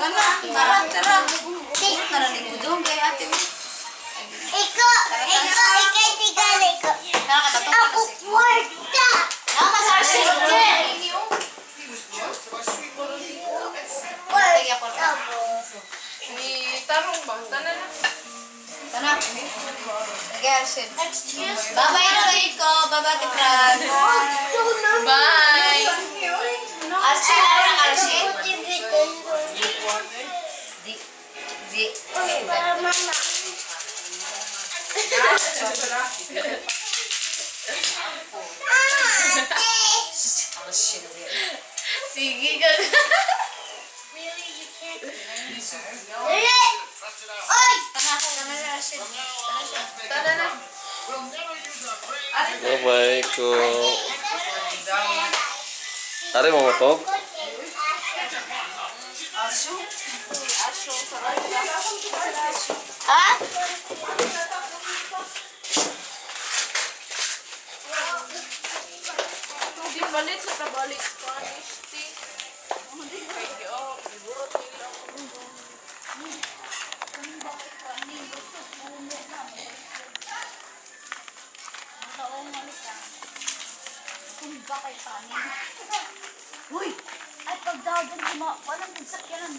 Tara, tara, tara. Naranig ko doon kay ate mo. Ikaw, ikaw, ikay tigali ko. Tara ka, tatong Ako kwarta. Nama sa Arshel. Kwarta. Ni tarong ba? Tanan na. Tara. Sige, Arshel. Excuse me. Bye-bye na kayo ko. Bye-bye, Ate Fran. Bye! Arshel, ano ang Arshel? Di. Di. Mama. Ate. Sige ka. Really, you can't. Dali! Oy! Tara, tara na, Arshel. Tara siya. Tanan na. Bye-bye ko. Are mo matog? Ha? Hindi balit sa tabalik Spanish tea. Kay oh, giburot nila. Uy! Ay, pagdagan ko, walang pagsakyanan.